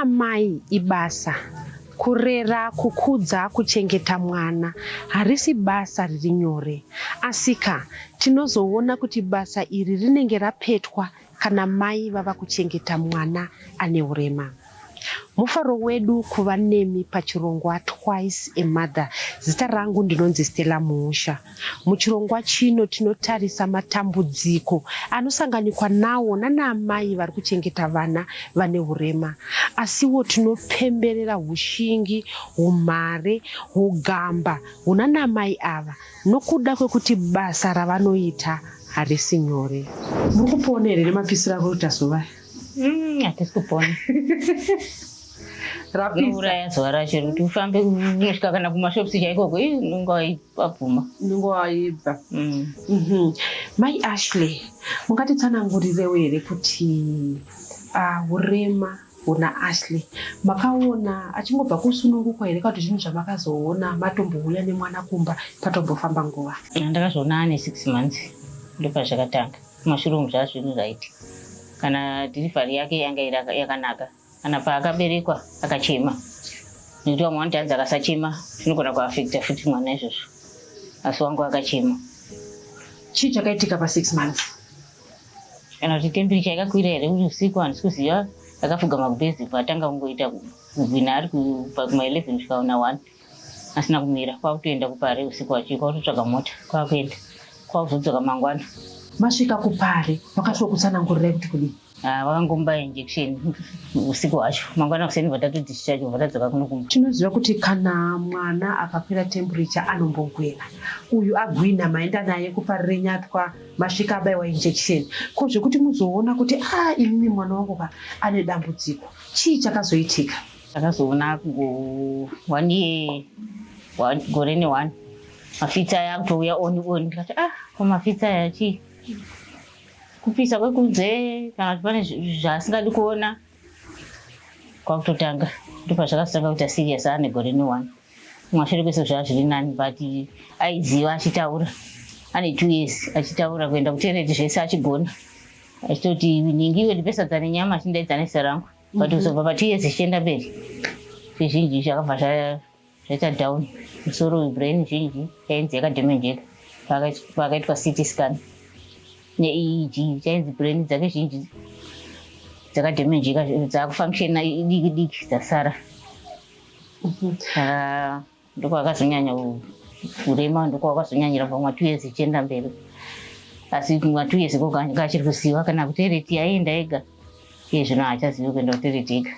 Vana amai ibasa. Kurera, kukudza, kuchengeta mwana harisi basa riri nyore. Asika tinozoona kuti basa iri rinenge rapetwa kana mai vava kuchengeta mwana ane urema. Mufaro wedu kuva nemi pachirongwa Twice a Mother. Zita rangu ndinonzi Stella Muusha. Muchirongwa chino tinotarisa matambudziko anosanganikwa nawo nanaamai vari kuchengeta vana vane urema. Asiwo tinopemberera hushingi, humhare, hugamba hunanaamai ava nokuda kwekuti basa ravanoita harisi nyore. Muri kupona here nemapisiro ari kuita zuva? Hatisi kupona. Rapisa. Unouraya zuva racho rekuti ufambe unosvika kana kumashops chaikoko, ii, unenge wabvuma. Unenge waibva. Mai Ashley, mungatitsanangurirewo here kuti urema huna Ashley makaona achingobva kusunungukwa here, kana kuti zvinhu zvamakazoona matombouya nemwana kumba patombofamba nguva? Ndakazviona ane 6 months, ndopazvakatanga. Kumashure umu zvaa zvinhu right, kana delivery yake yanga iri yakanaka, kana paakaberekwa akachema, nekuti vamwe vanoti hanzi akasachema zvinogona kuaffecta futi mwana izvozvo, asi wangu akachema. Chii chakaitika pa6 months? Kana kuti temperature yakakwira here kuti usiku, handisi kuziva. Akapfugama kubhezi, atanga kungoita kugwina ari kubva kuma11 kusvika na 1 asina kumira. Kwakutoenda kuPare usiku wacho, kwakutotsvaga mota, kwakuenda, kwakuzodzoka mangwana. Masvika kuPare, vakasvika kutsanangurirai kuti kudii? Ah, vakangomuba injection usiku hwacho. Mangwana kuseni vatotodischarge, vatadzoka kuno kumba. Tinoziva kuti kana mwana akakwira temperature anombogwina. Uyu agwina, maenda naye kuParirenyatwa, masvika abayiwa injection. Ko zvekuti muzoona kuti a inini mwana wangu ka ane dambudziko, chii chakazoitika? Takazoona kungo one year, gore neone, mafits aya akutouya on. Ndikati, "Ah, ko mafits aya chii? Kupisa kwekunze kana kuti pane zvaasingadi kuona?" Kwakutotanga, ndopazvakazotanga kuita serious ane gore neone. Kumashure kwese zvava zviri nani, but aiziva achitaura ane 2 years, achitaura, kuenda kutoilet zvese achigona, achitoti, "Ningiwe, ndipe sadza nenyama," achindaidza nezita rangu. But kuzobva pa2 years zvichienda mberi, zvizhinji zvakabva zvaita down. Musoro uyu, brain zhinji yainzi yakadhemejeka. Paakaitwa CT scan neEEG, chainzi brain dzake zhinji dzakadhemejeka, dzakufunctiona diki diki dzasara. Saka ndokwakazonyanya kurema, ndokwakazonyanyira kubva kuma2 years ichienda mberi. Asi kuma2 years ikoko anga achiri kuziva kana kutoilet aienda ega. Iye zvino haachazivi kuenda kutoilet ega,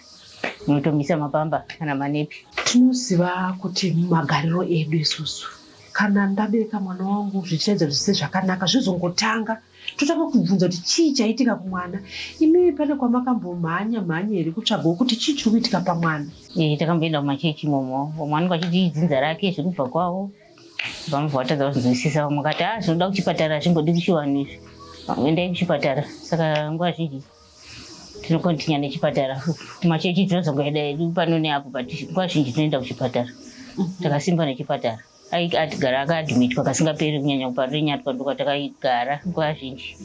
unotomisa mapampers kana manappy. Tinoziva kuti mumagariro edu isusu, kana ndabereka mwana wangu zvichiratidza kuti sezvakanaka, zvizongotanga totanga kubvunza kuti chii chaitika kumwana. Imimi pane kwamakambomhanya mhanya here kutsvagawo kuti chii chiri kuitika pamwana? Takamboenda kumachechi imomo, vamwe vanenge vachiti dzinza rake zviri kubva kwavo, vamubva vatadza kuzvinzwisisa. Vamwe vakati, "A, zvinoda kuchipatara, zvimbodi kuchivanhu izvi, endai kuchipatara." Saka nguva zhinji tinocontinue nechipatara. Kumachechi tinozongoenda hedu pano neapo, but nguva zhinji tinoenda kuchipatara, takasimba nechipatara. Atigara akaadmitwa kasingaperi, kunyanya kuParirenyatwa, ndokwatakaigara nguva zhinji.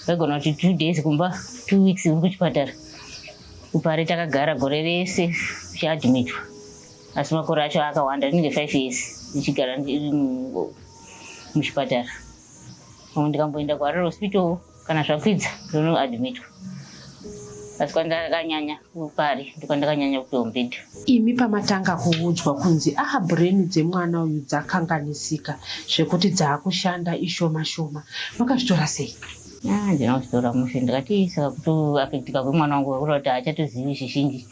Vaigona kuti 2 days kumba, 2 weeks uri kuchipatara. KuPare takagara gore rese uchiadmitwa, asi makore acho akawanda, rinenge 5 years ndichigara ndiri muchipatara. Pamwe ndikamboenda kuHarare Hospital, kana zvakwidza ndonoadmitwa, asi kwandakanyanya kuPare, ndokwandakanyanya kupiwa mubhedha. Imi pamatanga kuudzwa kunzi aha, brain dzemwana uyu dzakanganisika zvekuti dzaakushanda ishoma shoma, makazvitora sei? Ah, ndina kuzvitora mushe. Ndikati saka kutoaffectika kwemwana wangu kureva kuti haachatozivi zvizhinji,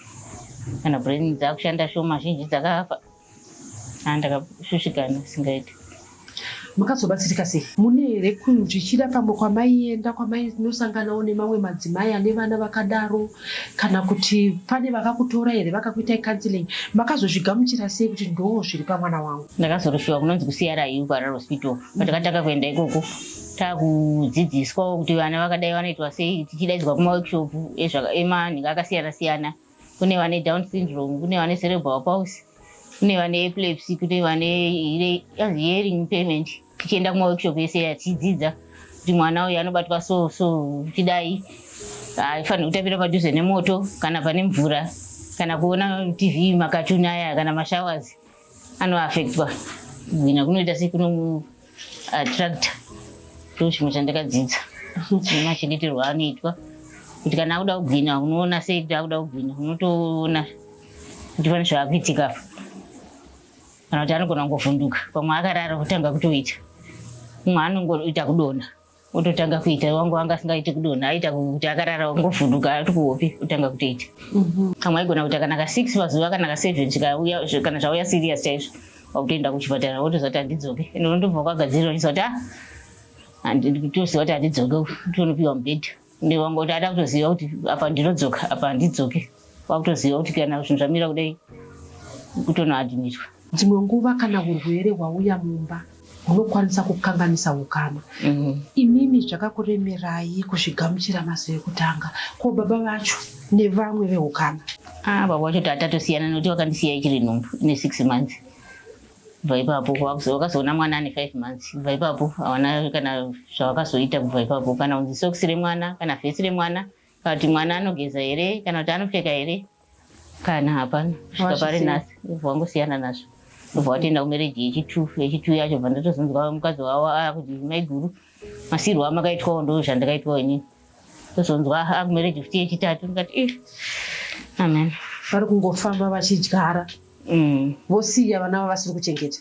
kana brain dzakushanda shoma, zhinji dzakafa. Ah, ndakashushikana singaiti. Makazobatsirika sei? Mune here zvichida pamwe kwamaienda, kwamainosanganawo nemamwe madzimai ane vana vakadaro, kana kuti pane vakakutora here vakakuitai counseling? Makazozvigamuchira sei kuti ndo zviri pamwana wangu? Ndakazorushiwa kunonzi kuCRU kuHarare Hospital. Patakatanga kuenda ikoko, takudzidziswawo kuti vana vakadai vanoitwa sei, tichidaidzwa kumaworkshop emanhinga akasiyana siyana. Kune vane Down syndrome, kune vane cerebral palsy, kune vane epilepsy, kune vane hearing impairment. Tichienda kumaworkshop ese aya, tichidzidza kuti mwana uyu anobatwa so so, uchidai, haifaniri kutambira padhuze nemoto kana pane mvura. Kana kuona TV, makachuni aya kana mashowers anoafektwa. Kugwina kunoita sekuno attractor. Ndo chimwe chandakadzidza nemachengeterwo anoitwa, kuti kana akuda kugwina unoona sei kuti akuda kugwina, unotoona kuti pane zvaakuitika apa, kana kuti anogona kungovhunduka pamwe akarara kutanga kutoita, mumwe anongoita kudonha ototanga kuita. Wangu anga asingaiti kudonha, aita kuti akarara ongovhunduka ari kuhope otanga kutoita. Kamwe aigona kuita kana ka6 pazuva kana ka7, zvikauya kana zvauya serious chaizvo, wakutoenda kuchipatara wotoziva kuti handidzoke. Ende unotobva kwagadzirira uchiziva kuti ah, toziva kuti handidzoke, tonopiwa mubhedha. Ende wangoti ada kutoziva kuti apa ndinodzoka, apa handidzoke, wakutoziva kuti kana zvinhu zvamira kudai kutonoadmitwa. Dzimwe nguva kana urwere hwauya mumba hunokwanisa kukanganisa ukama. Imimi zvakakuremerai kuzvigamuchira mazuva ekutanga? Ko baba vacho nevamwe veukama? Ah, baba vacho tatatosiyana nekuti vakandisiya ichiri nhumbu ine 6 months. Kubva ipapo vakazoona mwana ane 5 months. Kubva ipapo havana kana zvavakazoita. Kubva ipapo kana kunzi sokisi remwana kana vhesi remwana, kana kuti mwana anogeza here, kana kuti anopfeka here, kana hapana kusvika pari nhasi. Ubva wangosiyana nazvo, ndobva watoenda kumarriage yechi2. Yechi2 yacho bva ndatozonzwa mukadzi wavo akuti, "Maiguru, masirwo amakaitwawo ndo zvandakaitwawo inini." Tozonzwa akumarriage futi yechitatu, ndikati i amen. Vari kungofamba vachidyara, vosiya vana vavasiri kuchengeta.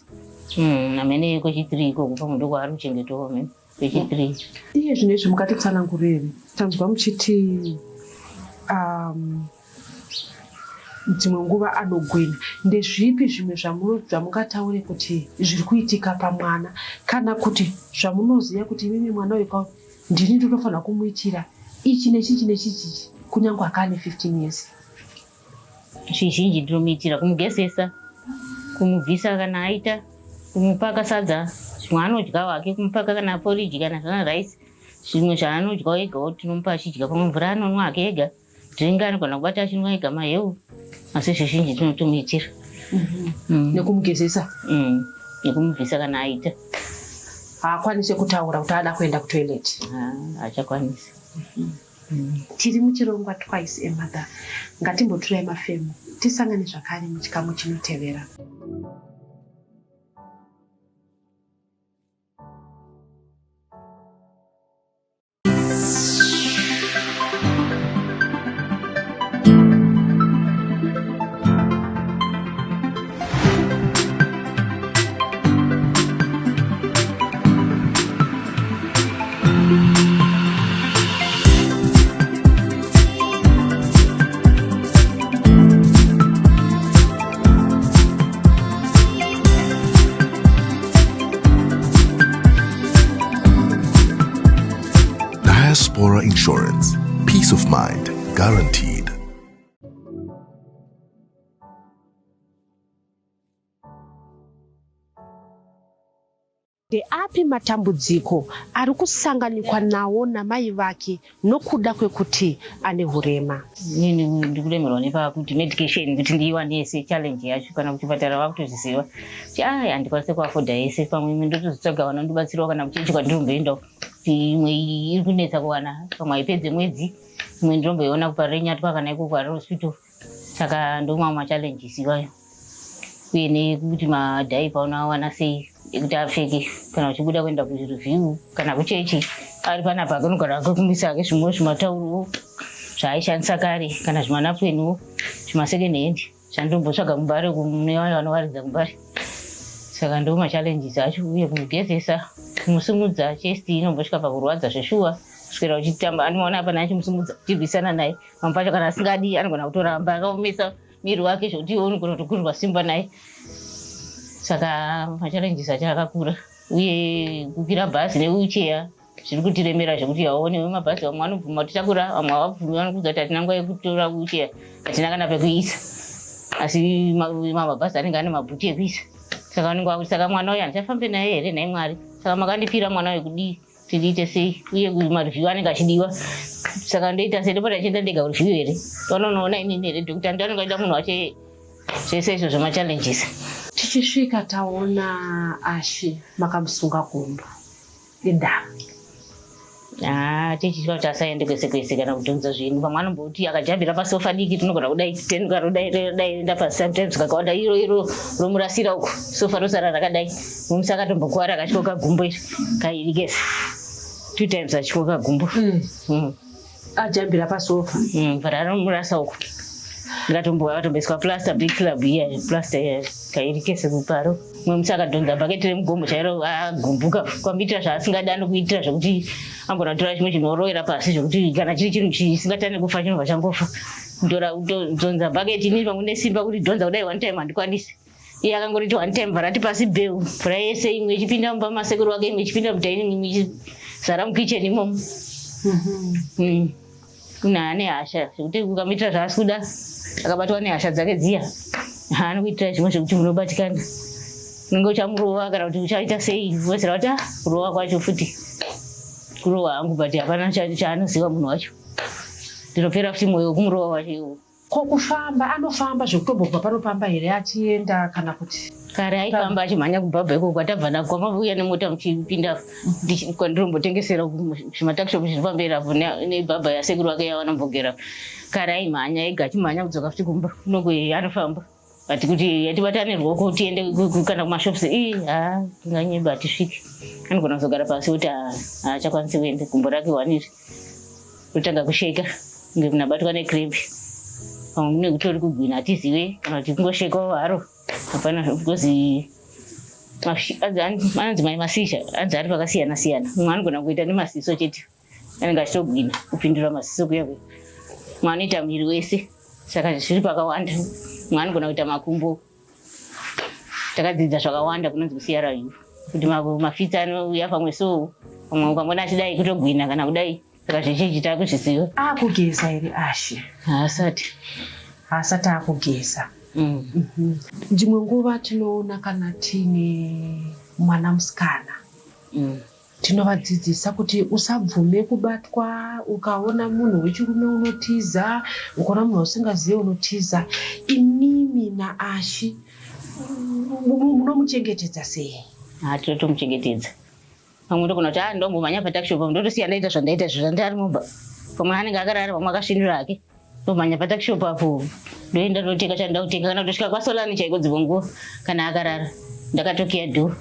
Amene kwechi3 ikoko pamwe ndokwaari kuchengetawo, amene kwechi3. Iye zvino izvi mukatitsanangurire, tanzwa muchiti dzimwe nguva anogwina. Ndezvipi zvimwe zvamungataure kuti zviri kuitika pamwana, kana kuti zvamunoziva kuti imimi mwana uyu ka ndini ndinofanira kumuitira ichi nechichi nechichichi, kunyange akaane 15 years? Zvizhinji ndinomuitira: kumugezesa, kumubvisa kana aita, kumupaka sadza, zvimwe anodya wake, kumupaka kana poriji kana zvana rice, zvimwe zvaanodya egawo tinomupa achidya. Pamwe mvura anonwa hake ega, drink anogona kubata achinwa ega, maheu, asi zvizhinji tinotomuitira. Nekumugezesa? Nekumubvisa kana aita. Haakwanisi kutaura kuti ada kuenda kutoilet? Haachakwanisi. Tiri muchirongwa Twice a Mother. Ngatimboturai mafemo, tisangane zvakare muchikamu chinotevera. Diaspora Insurance. Peace of mind guaranteed. Ndeapi matambudziko ari kusanganikwa nawo namai vake nokuda kwekuti ane urema? Inini ndikuremerwa nepakuti medication kuti ndiiwane yese, challenge yacho. Kana kuchipatara vakutozviziva kuti ai handikwanise kuafforda yese. Pamwe imwe ndotozotsvaga vanondibatsirawo, kana kuchechi kwandinomboendawo, kuti imwe iyi iri kunetsa kuwana, pamwe haipedze mwedzi, imwe ndinomboiona kuParirenyatwa kana iko kuHarare Hospital. Saka ndomamwe machallenges iwayo, uye nekuti madiaper unoawana sei ekuti apfeke kana uchibuda kuenda kureview kana kuchechi. Ari panapa akanogara akakumisa ake zvimwewo zvimataurowo zvaaishandisa kare, kana zvimanapweniwo zvimasecond hand zvandombotsvaga kuMbare kune vayo vanowaridza kuMbare. Saka ndo machallenges acho, uye kumugezesa, kumusimudza, chest inombosvika pakurwadza zveshuwa kuswera uchitamba. Anoona apana achimusimudza, uchirwisana naye. Pamwe pacho kana asingadi anogona kutoramba akaomesa miri wake zvokuti iwe unogona kutokurirwa simba naye. Saka machallenges acho akakura, uye kukwira bhazi newheelchair zviri kutiremera zvekuti haone vemabhazi. Vamwe vanobvuma kutitakura, vamwe havabvumi, vanokuudza kuti hatina nguva yekutora wheelchair, hatina kana pekuisa, asi mabhazi anenge ane mabhuti ekuisa. Saka vanenge vakuti, "Saka mwana uyu handichafambe naye here nhai Mwari? Saka makandipira mwana uyu kudii? Tindiite sei?" Uye mareview anenge achidiwa, saka ndoita sei? Ndopota chienda ndega kureview here? Vanonoona inini here doctor? Ndoanenge aida munhu wacho zvese izvozvo, machallenges. Tichisvika taona Ashi makamusunga gumbo, indava? Haa tichitya kuti asaende kwese kwese kana kudhonza zvinhu. Pamwe anomboti akajambira pasofa diki tinogona kudai tenduka rodai rodai enda pasi sometimes kakawanda iro iro romurasira uko sofa rosara rakadai. Mumwe akatombokuwara akatyoka gumbo iri kairi kese. Two times atyoka gumbo. Ajambira pasofa. But anomurasa uko. Ndikatombo akatomboiswa plaster big club iya plaster iya kairi kese kuparo. Mumwe musi akadhonza bhaketi remugomo chairo agumbuka kwamuitira zvaasingadi anokuitira zvekuti angona kutora chimwe chinhu orowera pasi zvekuti kana chiri chinhu chisingatane kufa chinobva changofa. Kutora kudhonza bhaketi ini pamwe nesimba kuti dhonza kudai one time handikwanisi. Iye akangoriti one time bva pasi bheu mvura yese imwe ichipinda mumba masekuru wake imwe ichipinda mudining imwe ichizara mukitchen imomo. Munhu ane hasha zvekuti ukamuitira zvaasi kuda akabatwa nehasha dzake dziya anokuitira zvimwe zvekuti munobatikana unenge uchamurova kana kuti uchaita sei wezera kuti ah kurova kwacho futi kurova hangu but hapana chaanoziva munhu wacho ndinopera futi mwoyo wekumurova wacho iwo. Ko kufamba anofamba zvekutombobva pano pamba here achienda kana kuti? Kare aifamba achimhanya kubhabha ikoko kwatabva nako kwamauya nemota muchipinda kwandinombotengesera zvimatakishopu zviri pamberi apo nebhabha yasekuru vake yavanombogera. Kare aimhanya ega achimhanya kudzoka futi kumba kunoko anofamba. But kuti yatibatane ruoko tiende kana kumashops ii haa tinganyeba hatisviki. Anogona kuzogara pasi oti haachakwanisi kuenda gumbo rake waniri. Kutanga kusheka kunge munhu abatwa necramp. Pamwe mune kutori kugwina hatizive kana kuti kungoshekawo haro hapana because anonzi mai masisha anzi ari pakasiyana siyana. Mumwe anogona kuita nemasiso chete anenge achitogwina kupindura maziso kuya kuya. Mumwe anoita muviri wese saka zviri pakawanda. Mumwe anogona kuita makumbo. Takadzidza zvakawanda kunonzi kuCRU kuti mafitsi anouya pamwe so pamwe ukamona achidai kutogwina kana kudai saka zvizhinji takuzviziva. Akugeza here Ashe? Haasati. Haasati akugeza. Dzimwe nguva tinoona kana tiine mwana musikana Tinovadzidzisa kuti usabvume kubatwa, ukaona munhu wechirume unotiza, ukaona munhu wausingazive unotiza. Imimi naAshy munomuchengetedza sei? Haa tinotomuchengetedza. Pamwe ndogona kuti haa ndombomhanya patakishopu apo ndotosiya ndaita zvandaita izvo zvandari mumba. Pamwe anenge akarara pamwe akasvinura hake. Ndomhanya patakishopu apo ndoenda ndotenga chandoda kutenga kana kutosvika kwaSolani chaiko dzimwe nguva kana akarara ndakatokiya door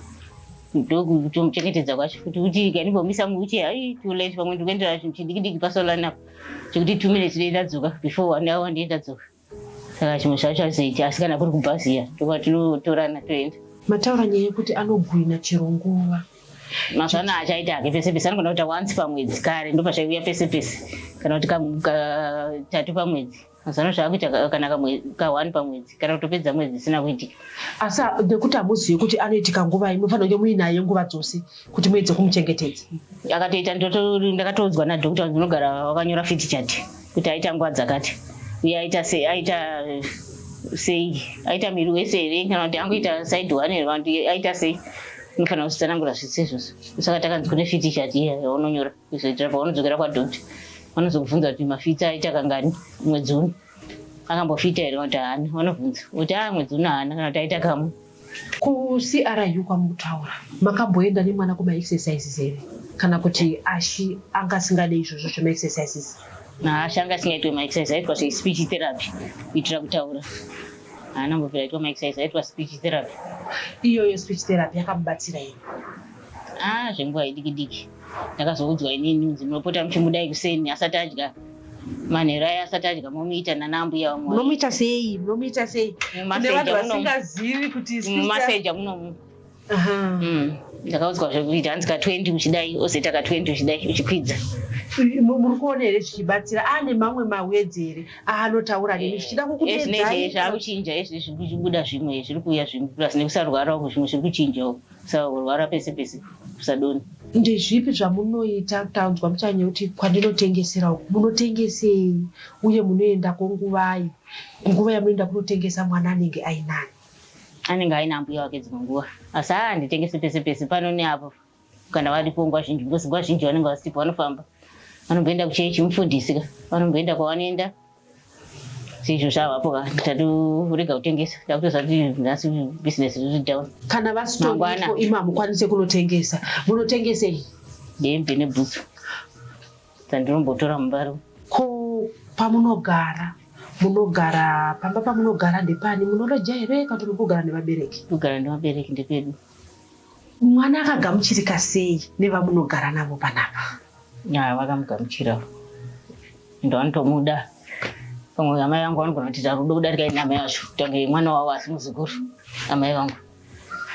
ndokutomuchengetedza kwacho kuti kuti kandimbomisa muwheelchair hai too late pamwe ndikuendera chinhu chidiki diki paSolani apo chekuti 2 minutes ndiye ndadzoka before one hour ndiye ndadzoka saka zvimwe zvacho azoiti asi kana kuri kubhazi iya ndokwatinotorana toenda. Mataura nyaya yekuti anogwina chero nguva. Mazuva ano achaita hake pese pese anogona kuita once pamwedzi kare ndopachaiuya pese pese kana kuti katatu pamwedzi mazuva ano zvaakuita kana ka one pamwedzi kana kutopedza mwedzi isina kuitika. Asi nekuti hamuzivi kuti anoitika nguvai munofanira kunge muinaye nguva dzose kuti muedze kumuchengetedza. Akatoita ndakatoudzwa nadoctor kuti unogara wakanyora fit chart kuti aita nguva dzakati uye aita sei aita sei aita miri wese here kana kuti angoita side one here kana kuti aita sei unofanira kuzvitsanangura zvese izvozvo saka takanzi kune fit chart iya yaunonyora kuzoitira paunodzokera kwadoctor vanozokubvunza kuti mafits aita kangani mwedzi uno akambofita here kana kuti haana vanobvunza kuti a mwedzi uno haana kana kuti aita kamwe. KuCRU kwamukutaura makamboenda nemwana kumaexercises here kana kuti Ashy anga asingade izvozvo zvemaexercises? Ashy anga asingaitwe maexercise aitwa zvespeech therapy kuitira kutaura haana kumbobvira aitwa maexercise aitwa speech therapy. Iyoyo speech therapy yakamubatsira here? Ah zvenguva idiki diki ndakazoudzwa inini kunzi munopota muchimudai kuseni asati adya manheru aya asati adya momuita nana ambuya vamwe. Munomuita sei? Munomuita sei? Kune vanhu vasingazivi kuti speech Mumaseja munomu. Ndakaudzwa zvekuita hanzi ka 20 uchidai ozoita ka 20 uchidai uchikwidza. Muri kuona here zvichibatsira? Ane mamwe mawedzi here aanotaura nemi zvichida kukudedzai? Zvakuchinja izvi zviri kubuda zvimwe zviri kuuya zvimwe plus nekusarwara uku zvimwe zviri kuchinjawo. Kusarwara pese pese kusadonha. Ndezvipi zvamunoita tanzwa muchanye kuti kwandinotengesera uku munotengesei uye munoendako nguvai nguva yamunoenda kunotengesa mwana anenge ainani? Anenge aina ambuya wake dzimwe nguva asi haa handitengesi pese pese pano neapo kana varipo nguva zhinji because nguva zhinji vanenge vasipo vanofamba vanomboenda kuchechi mufundisi ka vanomboenda kwavanoenda seizvo zvavapo ka tatorega kutengesa takutoziva kuti nhasi business riri down. Kana vasitoripo imi hamukwanise kunotengesa munotengesei? Hembe nebhutsu. Dzandinombotora mumba. Ko pamunogara, munogara pamba pamunogara ndepani? Munoloja here kana kuti muri kugara nevabereki? Kugara nevabereki, ndepedu. Mwana akagamuchirika sei nevamunogara navo panapa? Ya, vakamugamuchira, ende vanotomuda. Pamwe amai vangu vanogona kutoita rudo kudarika ini amai vacho, kutange mwana wavo asi muzukuru amai vangu.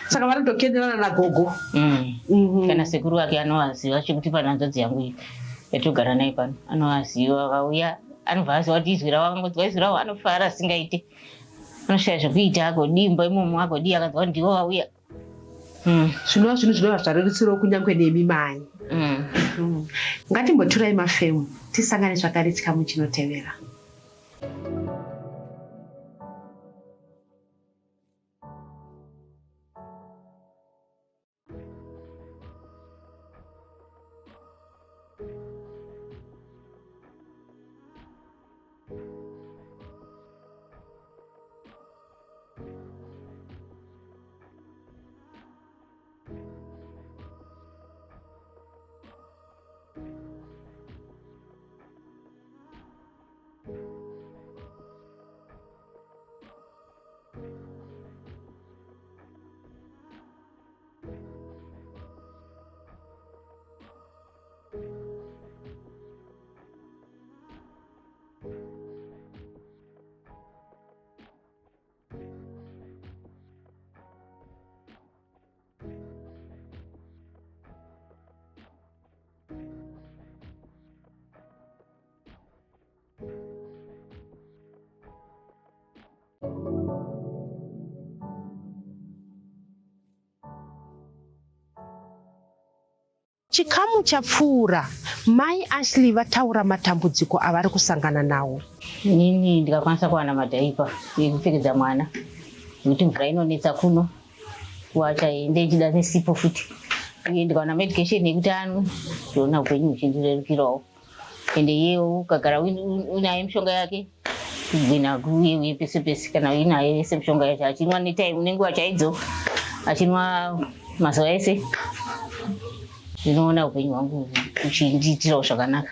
Saka vanotokenderana nagogo? Mm. Kana sekuru vake anovaziva, chekuti pane hanzvadzi yangu iyi yatogara naye pano, anovaziva. Vakauya anobva aziva kuti izwi ravo, akangonzwa izwi ravo anofara asingaite, anoshaya zvekuita, agodii mumba imomo, agodii akanzwa kuti ndivo vauya. Zvinova zvinhu zvinova zvarerutsirawo kunyange nemi mai. Ngatimboturai mafemu, tisangane zvakare chikamu chinotevera. Chikamu chapfuura, Mai Ashley vataura matambudziko avari kusangana nawo. Inini ndikakwanisa kuwana madhaipa ekupfekedza mwana, nekuti mvura inonetsa kuno kuwacha, ende ichida nesipo futi, uye ndikawana medication yekuti anwe, ndoona upenyu huchindirerukirawo. Ende iyewo ukagara uinaye mishonga yake, kugwina uye uye pese pese, kana uinaye yese mishonga yacho achinwa netime, nenguva chaidzo, achinwa mazuva ese, ndinoona upenyu hwangu uchindiitirawo zvakanaka.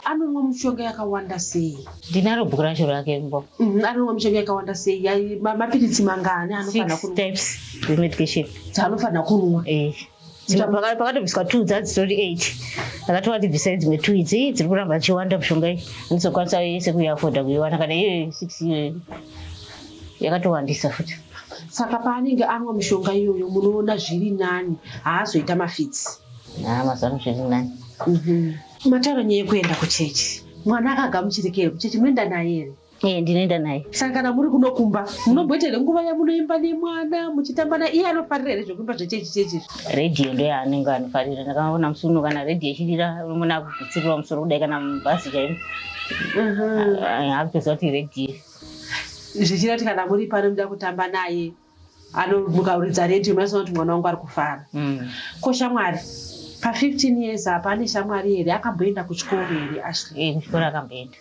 Anonwa mishonga yakawanda sei? Ndinaro bhuku racho rake mbo. Anonwa mishonga yakawanda sei? Mapiritsi mangani anofanira Six kunwa? types remedication. Dzaanofanira kunwa? Eh. Pakatobviswa two, dzadzitori eight. Ndakatova tibvisai dzimwe two idzi, dziri kuramba dzichiwanda. Mishonga iyi andizokwanisa yese kuiafoda kuiwana, kana iyoyo six iyoyo yakatowandisa futi. Saka paanenge anwa mishonga iyoyo munoona zviri nani, haazoita mafitsi? Ha, mazuva ano zviri nani. Mataura nyaya yekuenda kuchechi. Mwana akagamuchirika here kuchechi? Munoenda naye here? Eh, ndinoenda naye. Saka kana muri kunokumba, munomboita here nguva yamunoimba nemwana, muchitamba naye? Iye anofarira here zvekuimba zvechechi chechi izvi? Redhiyo ndo yaanenge anofarira. Ndakaona musi uno kana redhiyo ichirira, unomuona akugutsirira musoro kudai, kana mubhazi chaimo akutoziva kuti redhiyo. Zvichida kuti kana muri pano muda kutamba naye, anomuka uridza redhiyo, munoziva kuti mwana wangu ari kufara. Ko shamwari? Pa15 years apa ane shamwari here? Akamboenda kuchikoro here, Ashley? Eh, kuchikoro akamboenda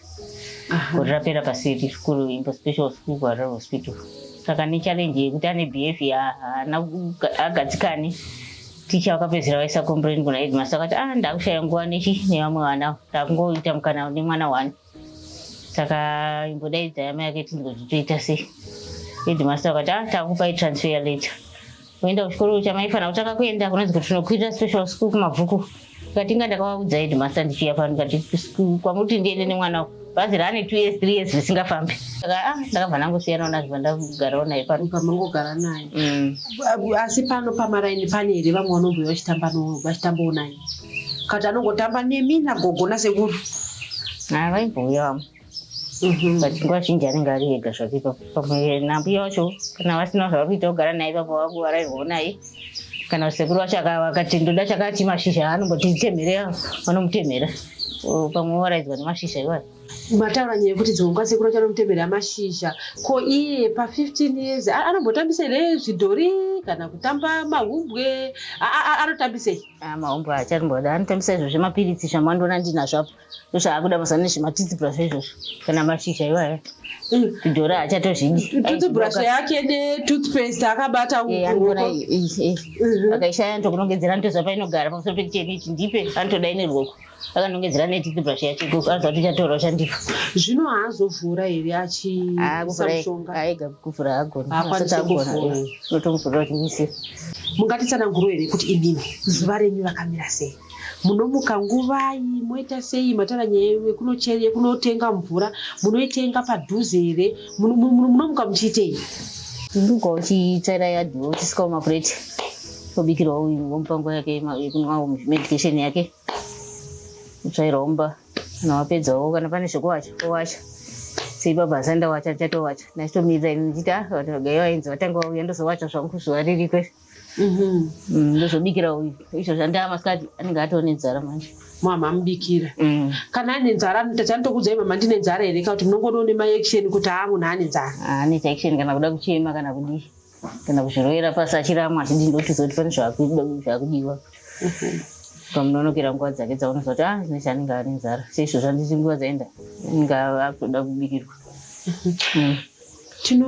gore rapera paseri school, imbo special school kuHarare Hospital. Saka nechallenge yekuti ane behavior, haana agadzikani, ticha vakapedzisira vaisa complain kuna headmaster, akati ah, ndakushaya nguva nechi nevamwe vana, ndakungoita mukana nemwana one, saka imbodaidzai amai ake tinzwe kuti toita sei. Headmaster vakati ah, takupai transfer letter, kuenda kuchikoro chamaifanira kutanga kuenda kunonzi kuti tinokwirira special school kuMabvuku. Kati inga ndakavaudza headmaster ndichiuya pano, kati kwamuti ndiende nemwana bhazi raane 2 years, 3 years risingafambi. Saka ah, ndakabva ndangosiyanawo nazvo, ndagarawo naye pano. Pamangogara naye? Mm. Asi pano pamaraini pane here vamwe vanombouya vachitamba vachitambawo naye, kati anongotamba nemi nagogo nasekuru? Ah, vaimbouya vamwe, but nguva zhinji anenge ari ega zvake ipapo, pamwe nambuya wacho kana vasina zvavari kuita, kugara naye ipapo, vakuwarairwawo naye. Kana sekuru vacho akati ndoda chakati, mashizha, anomboti temherera, vanomutemhera. Pamwe waraidzwa nemashizha iwayo. Mataura nyaya yekuti dzimwe nguva sekuru vacho anomutemhera mashizha. Ko iye pa15 years anombotambisa here zvidhori kana kutamba mahumbwe? Anotambisei? Ah, mahumbwe acharimboda. Anotambisa izvo zvemapiritsi zvamandoona ndinazvo apo, ndozvaakuda mazuva nezvematoothbrush izvozvo kana mashizha iwayo. Zvidhori haachatozvidi. Toothbrush yake netoothpaste akabata. Anoona akaishaya, anotokunongedzera, anotoziva painogara pamusoro pekicheni, ichi ndipe, anotoda ine ruoko. Akanongedzera netoothbrush yacho ikoko, anoziva kuti uchatora uchandipa. Zvino haazovhura here achiisa mushonga? Aega kuvhura haagoni. Haakwanisi Asati agona, kuvhura. Unotomuvhurira uchimuisira. Mungatitsananguro here kuti imimi zuva renyu rakamira sei? Munomuka nguvai, moita sei? Mataura nyaya yekunotenga mvura, munoitenga padhuze here? Munomuka muchiitei? Muka uchitsvaira yadhi, uchisukawo mapureti, obikirawo uyu, womupa nguva yake yekunwawo medication yake, utsvairawo mumba. Kana wapedzawo, kana pane zvekuwacha, owacha. Seipapa asati ndawacha, ndichatowacha. Ndachitomirira ini ndichiti, ah, vanhu vagai vainzi vatanga vauya, ndozowacha zvangu zuva ririko. Ndozobikira uyu. Izvo zvandaa masikati anenge atoo nenzara manje. Mama amubikira. Kana ane nzara anoita anotokuudzai mama ndine nzara here, kana kuti munongodawo nemaaction kuti haa munhu ane nzara? Anoita action kana kuda kuchema kana kudii. Kana kuzvirovera pasi achiramwa achidii, ndotozoti pane zvakudiwa. Pamunonokera nguva dzake dzaunozwa kuti ah, zvino anenge ane nzara. Seizvo zvanditi nguva dzaenda anenge akutoda kubikirwa. Tino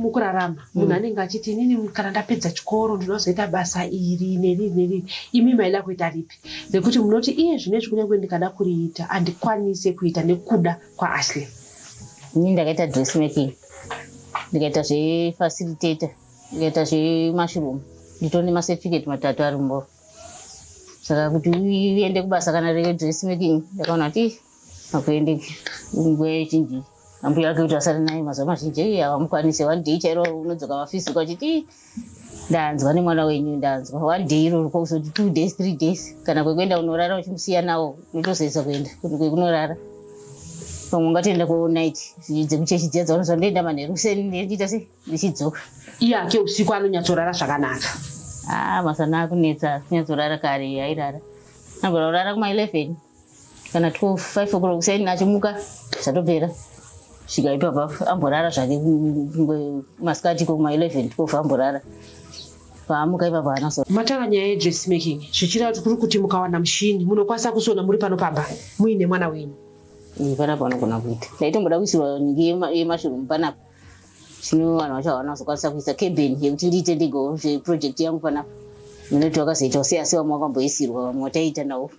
mukurarama munhu anenge achiti inini kana ndapedza chikoro ndinozoita basa iri neriri neriri. Imi maida kuita ripi? Nekuti munoti iye zvinezvi kunyange ndikada kuriita handikwanise kuita nekuda kwaAshley. Ini ndakaita dressmaking, ndikaita zvefacilitator, ndikaita zvemushroom, nditori nemacertificate 3 ari mumba. Saka kuti uende kubasa kana redressmaking, ndakaona kuti hakuendeki. Nguva zhinji ambuya ake kuti asare naye mazuva mazhinji havamukwanisi. One day chairo unodzoka mafisi kwachiti ndanzwa nemwana wenyu, ndanzwa one day iroro, kwakuzoti 2 days, 3 days. Kana kwekuenda unorara uchimusiya nawo, unotozoedza kuenda kwekunorara. Pamwe ungatoenda kunight dzekuchechi dziya dzaunozwa, ndoenda manheru kuseni ndichiita sei, ndichidzoka. Iye ake usiku anonyatsorara zvakanaka? Ah, masana akunetsa kunyatsorara. Kare airara, anogona kurara kuma11 kana 12, 5 o'clock kuseni achimuka zvatopera. Svika ipapa amborara zvake masikati ko kuma11, 12 amborara, paamuka ipapo haana. Mataura nyaya yedressmaking, zvichireva kuti kuri kuti mukawana mushini munokwanisa kusona muri pano pamba muine mwana wenyu? Panapa anogona kuita. Ndaitomboda kuisirwa nyiki yemushroom panapa, zvino vanhu vacho havana kuzokwanisa kuisa cabin yekuti ndiite ndigo zveproject yangu panapa. Munoti vakazoitawo sei, asi vamwe vakamboisirwa, vamwe vataiita navo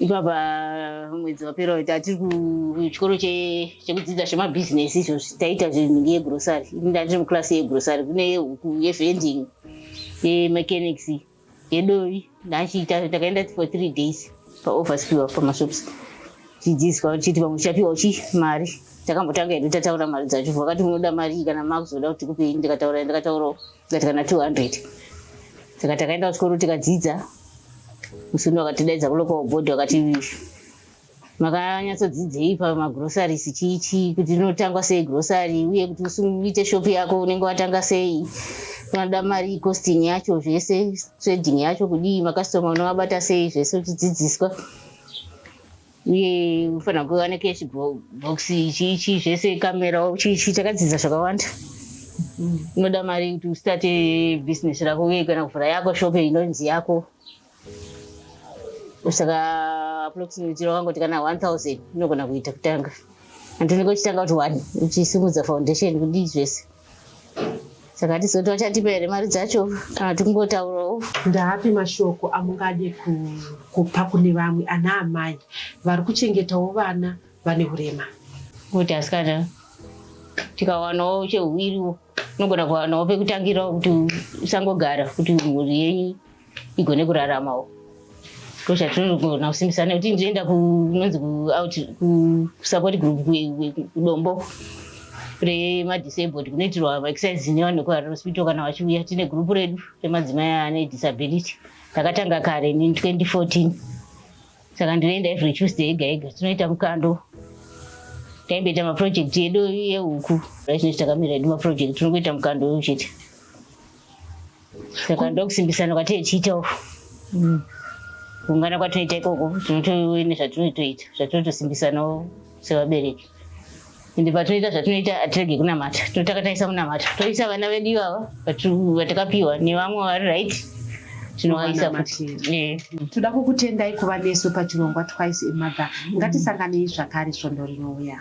ipapa. Mwedzi wapera tatiri kuchikoro chekudzidza zvemabhizinesi izvozvi, taita zvenhingi yegrocery. Ini ndandiri muclass yegrocery, kune yehuku, yevending, yemechanics, yedovi. Ndachiita, ndakaenda for 3 days paOverspill pamashops, chidzidziswa chiti pamwe tichapiwa chi mari. Takambotanga hedu tataura mari dzacho, vakati munoda mari kana makuzoda kuti kupei. Ndikataura, ndakataurawo ndikati kana 200. Saka takaenda kuchikoro tikadzidza. Musi uno vakatidaidza kulocal board, vakati makanyatsodzidzei pamagroceries, chii chii, kuti inotangwa sei grocery, uye kuti uite shop yako unenge watanga sei, unoda mari, costing yacho zvese, trading yacho kudii, macustomer unovabata sei, zvese uchidzidziswa, uye ufanira kuva necash box, chii chii zvese, kamera, chii chii. Takadzidza zvakawanda. Unoda mari kuti ustate business rako, uye kana kuvhura yako shop inonzi yako. Saka approximately wakangoti kana 1000 inogona kuita kutanga, handinenge uchitanga kuti one uchisimudza foundation kudii zvese. Saka hatizoti vachatipa here mari dzacho kana tikungotaurawo. Ndaapi mashoko amungade kupa kune vamwe ana amai vari kuchengetawo vana vane urema? Kuti asikana, tikawanawo cheuwiriwo, unogona kuwanawo pekutangirawo kuti usangogara, kuti mhuri yenyu igone kuraramawo. Ndozvatinogona kusimbisana, nekuti ndinoenda kunonzi kusupport group kuDombo remadisabled, kunoitirwa exercise nevanhu vekuHarare Hospital kana vachiuya. Tine group redu remadzimai ane disability, takatanga kare in 2014. Saka ndinoenda every Tuesday ega ega, tinoita mukando. Taimboita maproject edu ehuku, izvozvi takamira edu maproject, tinongoita mukando chete. Saka ndokusimbisana kwateichiitawo. Kuungana kwatinoita ikoko, tinotove zvatinotoita, zvatinotosimbisanawo sevabereki. Ende patinoita zvatinoita hatirege kunamata, tinotanga taisa munamato, toisa vana vedu ivava vatakapiwa nevamwe vari right, tinovaisa futi. Toda kukutendai kuva nesu pachirongwa Twice a Mother. Ngatisanganei zvakare svondo rinouya.